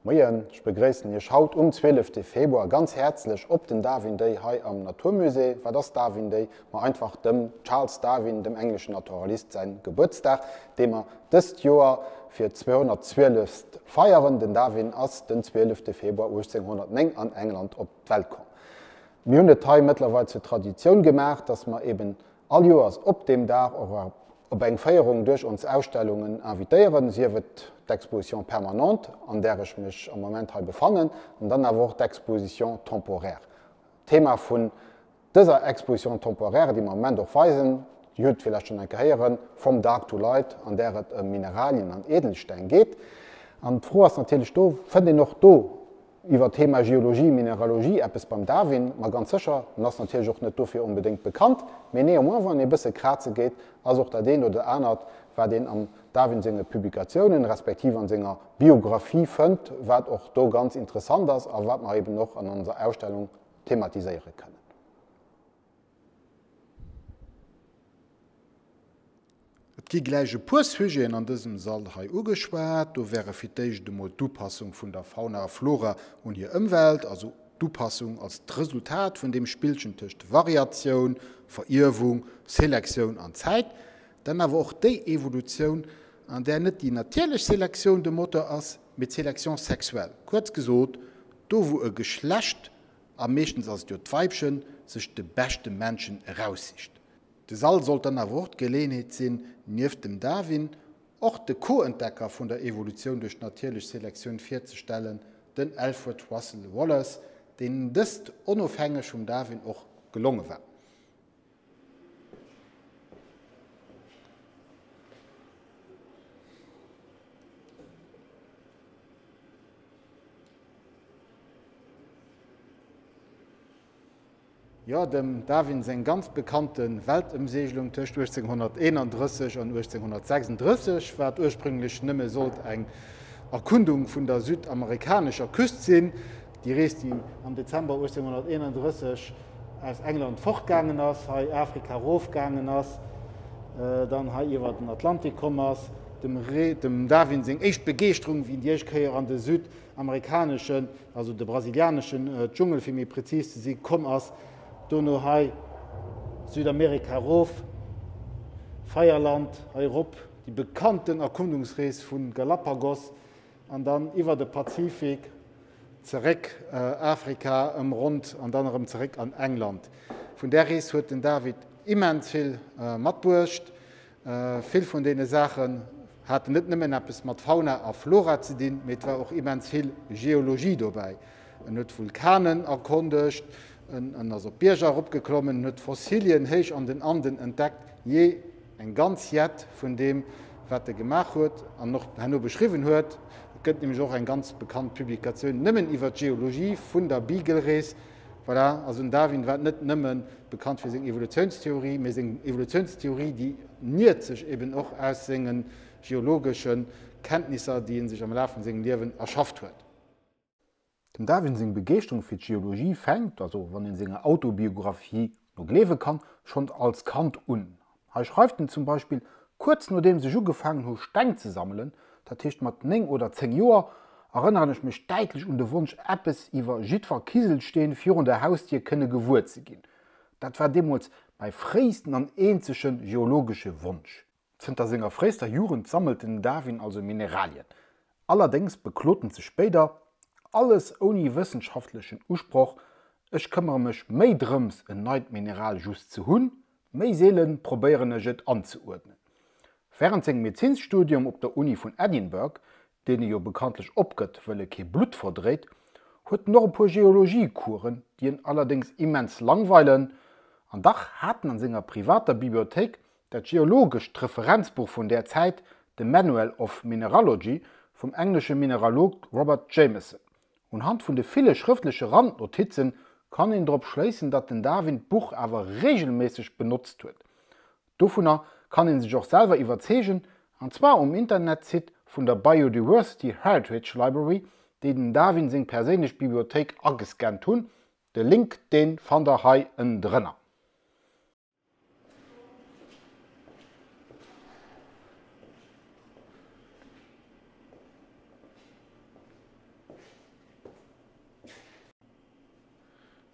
Moien, ech begréissen Iech haut um 12 Februar ganz häerzlech op den Darwin Day hei am Naturmusée. Wat ass Darwin Day? Ma einfach dem Charles Darwin, dem engleschen Naturalist, säin Gebuertsdag, dee mer dëst Joer fir d'zweehonnertzwielefst feieren. Den Darwin ass den 12 Februar 1809 an England op d'Welt komm. Mir hunn et hei mëttlerweil zur Traditioun gemaach, dass mer eben all Joers op deem Dag och op eng Féierung duerch ons Ausstellungen invitéieren, sief et d'Exposition permanente, an där ech mech am Moment hei befannen, an dann awer och d'Exposition temporaire. D'Thema vun dëser Exposition temporaire, déi mer am Moment och weisen, Dir hutt et villäicht schonn eng Kéier héieren, From Dark to Light, an där et ëm Mineralien an Edelsteng geet. An d'Fro ass natierlech do, Fënnt een och do Iwwer d'Thema Geologie, Mineralogie eppes beim Darwin? Ma ganz sécher, en ass natierlech och net dofir onbedéngt bekannt, mee néanmoins, wann ee bësse kraze geet, ass och dat eent oder anert, wat een am Darwin senge Publikatiounen, respektiv an senger Biographie fënnt, wat och do ganz interessant ass a wat mer eben och an onser Ausstellung thematiséiere kënnen. Et gi gläich e puer Sujeten an dësem Sall hei ugeschwat. Do wäre fir d'éischt emol d'Upassung vun der Fauna a Flora un hir Ëmwelt, also d'Upassung als d'Resultat vun deem Spillchen tëscht Variatioun, Verierwung, Selektioun an Zäit. Dann awer och déi Evolutioun, an där net déi natierlech Selektioun de Moteur ass, mee d'Sélection sexuelle. Kuerz gesot, do wou e Geschlecht, a meeschtens ass et jo d'Weibchen, sech de beschte Männchen eraussicht. De Sall sollt dann awer och d'Geleeënheet sinn, nieft dem Darwin och de Co-Entdecker vun der Evolutioun duerch natierlech Selektioun virzestellen, den Alfred Russel Wallace, deenen dëst onofhängeg vum Darwin och gelonge war. Jo, dem Darwin seng ganz bekannte Weltëmseegelung tëscht 1831 an 1836, wat ursprünglech nëmme sollt eng Erkundung vun der südamerikanescher Küst sinn. Déi Rees, déi am Dezember 1831 aus England fortgaangen ass, hei Afrika erofgaangen ass, dann hei iwwer den Atlantik komm ass. Dem Darwin seng éischt Begeeschterung, wéi en déi éischt Kéier an de südamerikaneschen also de brasilianeschen Dschungel fir méi prezis ze si, komm ass, dono hei Südamerika erof, Feierland hei erop, déi bekannten Erkundungsrees vu Galapagos an dann iwwer de Pazifik zeréck Afrika ëmronnt an dann erëm zeréck an England. Vun där Rees huet den David immens vill matbruecht. Vill vun deene Saachen haten net nëmmen eppes mat Fauna a Flora ze dinn, mee et war och immens vill Geologie dobäi. En huet Vulkanen erkondegt, en ass op Bierger eropgeklommen, en huet Fossilien héich an den Anden entdeckt, jee eng ganz Jett vun deem, wat e gemaach huet an och herno beschriwwen huet. Et gëtt nämlech och eng ganz bekannt Publikatioun nëmmen iwwer d'Geologie vun der Beagle-Rees. Voilà, also den Darwin war net nëmme bekannt fir seng Evolutiounstheorie, mee seng Evolutiounstheorie, déi niert sech eben och aus senge geologesche Kenntnisser, déi e sech am Laf vun sengem Liewen erschafft huet. Dem Darwin seng Begeeschterung fir d'Geologie fänkt, also wann een senger Autobiographie no gleewe kann, schonn als Kand un. Hei schreift en zum Beispill, Kuerz nodeems ech ugefaangen hu Steng ze sammelen, dat heescht mat 9 oder 10 Joer, erënneren ech mech däitlech un de Wonsch eppes iwwer jiddwer Kiselsteen virun der Hausdier kënne gewuer ze ginn. Dat war deemools mäi fréisten an eenzege geologesche Wonsch. Zënter senger fréister Jugend sammelt den Darwin also Mineralien. Allerdéngs beklot en sech spéider, alles ouni wëssenschaftlechen Usproch, Ech këmmere mech méi drëms en neit Mineral just ze hunn, méi seele probéieren ech et anzeuerdnen. Wärend sengem Medezinsstudium op der Uni vun Edinburgh, deen e jo bekanntlech opgëtt wëll e kee Blutt verdréit, huet en och e puer Geologie-Coursen, déi en allerdéngs immens langweilen, an dach hat en an senger privater Bibliothéik Dat geologescht Referenzbuch vun där Zäit, de Manual of Mineralogy vum englesche Mineralog Robert Jameson. Unhand vun de ville schrëftleche Randnotizen kann een drop schléissen, datt den Darwin d'Buch awer reegelméisseg benotzt huet. Dovunner kann ee sech och selwer iwwerzeegen, an zwar um Internetsite vun der Biodiversity Heritage Library, déi dem Darwin seng perséinlech Bibliothéik agescannt hunn. De Link deen fannt der hei ënnendrënner.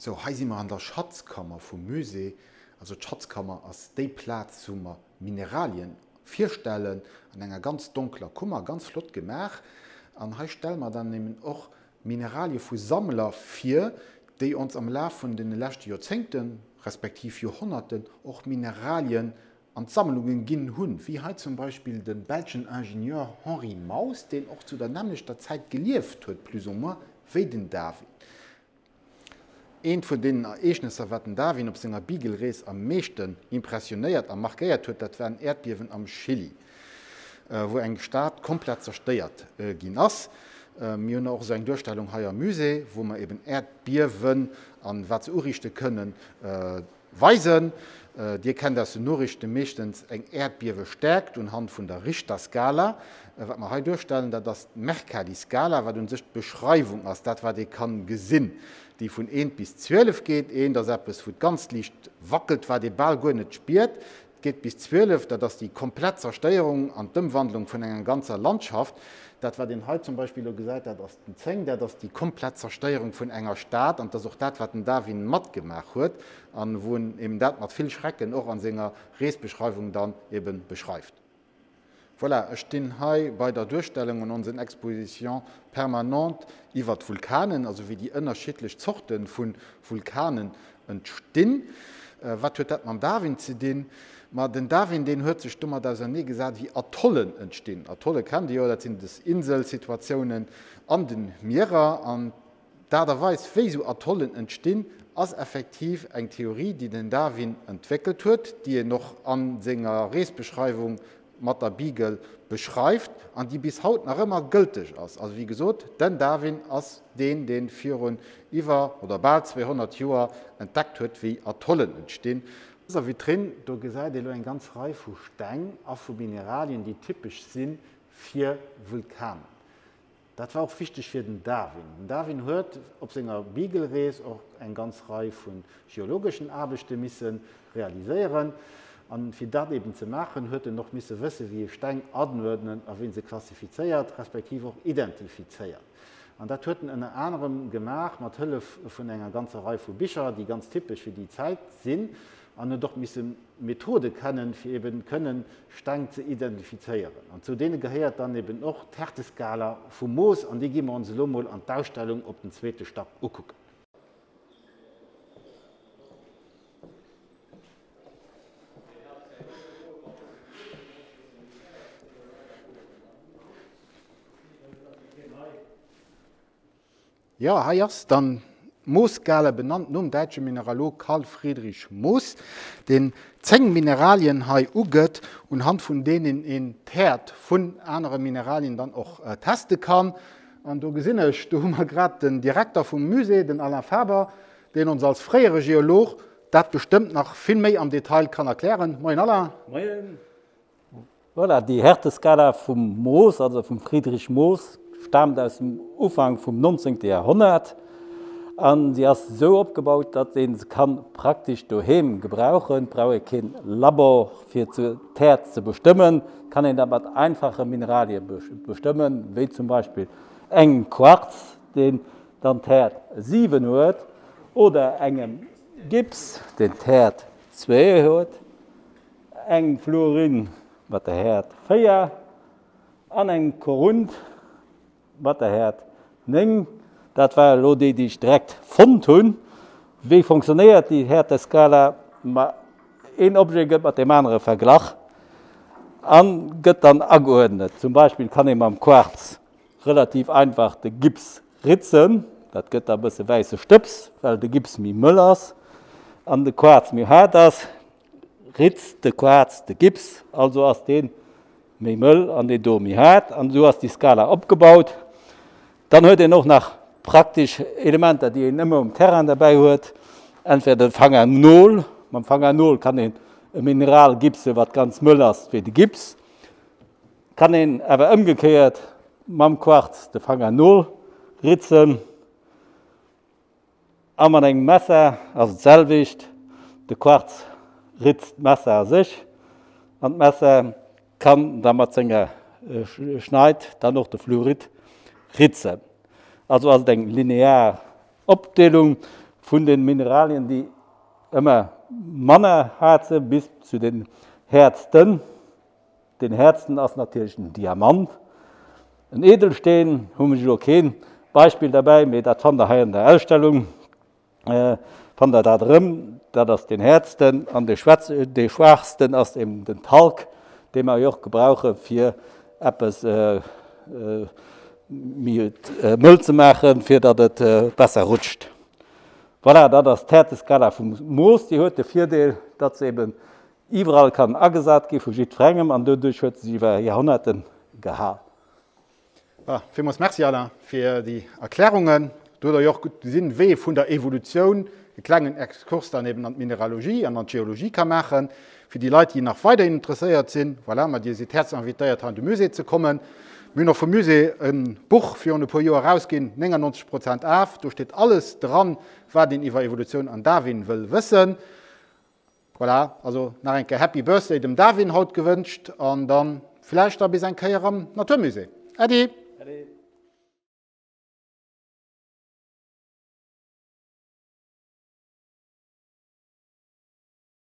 Sou, hei si mer an der Schatzkammer vum Musée. Also d'Schatzkammer ass déi Plaz, wou mer Mineralien virstellen, an enger ganz donkler Kummer, ganz flott gemaach. An hei stelle mer dann eben och Mineralie vu Sammler vir, déi ons am Laf vun de leschte Joerzéngten, respektiv Joerhonnerten och Mineralien an d'Sammlungen ginn hunn, wéi hei zum Beispill de belschen Ingenieur Henri Maus, deen och zu der nämmlechter Zäit gelieft huet, plus ou moins, wéi den Darwin. Eent vun deenen Ereegnesser, wat den Darwin op senger Beagle-Rees am meeschten impressionéiert a markéiert huet, dat war en Äerdbiewen am Chili, wou eng Stad komplett zerstéiert ginn ass. Mir hunn och esou eng Duerstellung hei am Musée, wou mer eben Äerdbiewen an wat se uriichte kënnen, Weisen. Dir kennt aus den Noriichte meeschtens eng Äerdbiewestäerkt unhand vun der Richterskala. Wat mer hei duerstellen, dat ass d'Mercalli-Skala, wat un sech d'Beschreiwung ass, dat wat ee kann gesinn, déi vun eent bis 12 geet. Eent ass eppes, wou d'ganzt liicht wackelt, wat ee bal guer net spiert. Et geet bis 12, dat ass déi komplett Zerstéierung an d'Ëmwandlung vun enger ganzer Landschaft. Dat, wat een hei zum Beispill elo gesäit, dat ass den 10, dat ass déi komplett Zerstéierung vun enger Stad. An et ass och dat, wat den Darwin matgemaach huet an wou en eben dat mat vill Schrecken och a senger Reesbeschreiwung dann eben beschreift. Voilà, ech stinn hei bei der Duerstellung an onsen Exposition permanente iwwert d'Vulkanen, also wéi déi ënnerschiddlech Zorte vu Vulkanen entstinn. Wat huet dat mam Darwin ze dinn? Ma den Darwin, deen huet sech domat auserneegesat, wéi Atollen entstinn. Atolle kennt Dir jo, dat sinn des Inselsituatiounen an de Mierer. An D'Aart a Weis, wéi esou Atollen entstinn, ass effektiv eng Theorie, déi den Darwin entwéckelt huet, déi en och a senger Reesbeschreiwung mat der Beagle beschreift an déi bis haut nach ëmmer gëlteg ass. Also wéi gesot, den Darwin ass deen, dee virun iwwer oder bal 200 Joer entdeckt huet, wéi Atollen entstinn. An dëser Vitrinn, do gesäit ee lo eng ganz Rei vu Steng a vu Mineralien, déi typesch si fir Vulkanen. Dat war och wichteg fir den Darwin. Den Darwin huet op senger Beagle-Rees och eng ganz Rei vu geologeschen Aarbechte misse realiséieren. An fir dat eben ze maachen, huet en och misse wësse wéi e Steng anuerdnen a wéi en se klassifizéiert, respektiv och identifizéiert. An dat huet en ënner anerem gemaach mat Hëllef vun enger ganzer Rei vu Bicher, déi ganz typesch fir déi Zäit sinn. An huet och misse Methode kennen, fir eben kënnen Steng ze identifizéieren. An zu deene gehéiert dann eben och d'Härteskala vum Mooss, an déi gi mer ons elo mol an d'Ausstellung op den zweete Stack ukucken. Jo, hei ass dann d'Moosskala, benannt nom däitsche Mineralog Carl Friedrich Mohs, deen 10 Mineralien hei ugëtt, unhand vun deenen een d'Häert vun anere Mineralien dann och teste kann. An do gesinn ech, do hu mer grad den Direkter vum Musée, den Alain Faber, deen ons als fréiere Geolog dat bestëmmt nach vill méi am Detail kann erklären. Moien Alain. Moien. Voilà, déi Härteskala vum Mohs, also vum Friedrich Mohs, staamt aus dem Ufank vum 19. Jahrhonnert an si ass esou opgebaut, datt ee se kann praktesch doheem gebrauchen. Et brauch ee keen Labor fir d'Häert ze bestëmmen, et kann een dat mat einfache Mineralie bestëmmen, wéi zum Beispill engem Quarz, deen dann d'Häert 7 huet, oder engem Gips, deen d'Häert 2 huet. Eng Fluorin mat der Häert 4 an eng Korund mat der Häert 9. Dat war elo déi, déi ech direkt fonnt hunn. Wéi fonctionnéiert déi Häerteskala? Ma een Objet gëtt mat deem anere verglach a gëtt dann ageuerdnet. Zum Beispill kann ee mam Quarz relativ einfach de Gips ritzen. Dat gëtt da e bësse wäisse Stëbs, well de Gips méi mëll ass an de Quarz méi haart ass. Ritzt de Quarz de Gips, also ass dee méi mëll an deen do méi haart. An esou ass déi Skala opgebaut. Dann huet een och nach praktesch Elementer, déi een ëmmer um Terrain derbäi huet. Entweder de Fanganol. Mam Fanganol kann een e Mineral gipsen, wat ganz mëll ass wéi de Gips. Kann een awer ëmgekéiert mam Quarz de Fanganol ritzen. A mat engem Messer ass et d'selwecht, de Quarz ritzt d'Messer a sech an d'Messer kann da mat senger Schneid dann och de Fluorid ritzen. Also ass et eng linear Opdeelung. Vun den Mineralien, déi ëmmer manner haart sinn, bis zu den häertsten. Den häertsten ass natierlech den Diamant. En Edelsteen hu ech elo keen Beispill derbäi, mee dat fannt der hei an der Ausstellung. Fannt der dat erëm. Dat ass deen häertsten an dee schwaachsten ass eben den Talk, dee mer jo och gebrauche fir eppes méi mëll ze maachen, fir datt et besser rutscht. Voilà, dat ass d'Häerteskala vum Mooss. Déi huet de Virdeel, datt se eben iwwerall kann agesat gi vu jiddwerengem an doduerch huet se sech iwwer Jahrhonnerten gehal. Ah, villmools Merci Alain fir déi Erklärungen. Do hutt der jo och gutt gesinn, wéi ee vun der Evolutioun e klengen Exkurs dann eben an d'Mineralogie an an d'Geologie ka maachen. Fir déi Leit, déi nach weiderhin interesséiert sinn, voilà, ma Dir sidd häerzlech invitéiert hei an de Musée ze kommen. Mir hunn och vum Musée e Buch virun e puer Joer erausginn, 99 Prozent af. Do steet alles dran, wat een iwwer Evolutioun an Darwin wëll wëssen. Voilà, also nach eng Kéier Happy Birthday dem Darwin haut gewënscht an dann vläicht da bis eng Kéier am Naturmusée. Äddi! Äddi!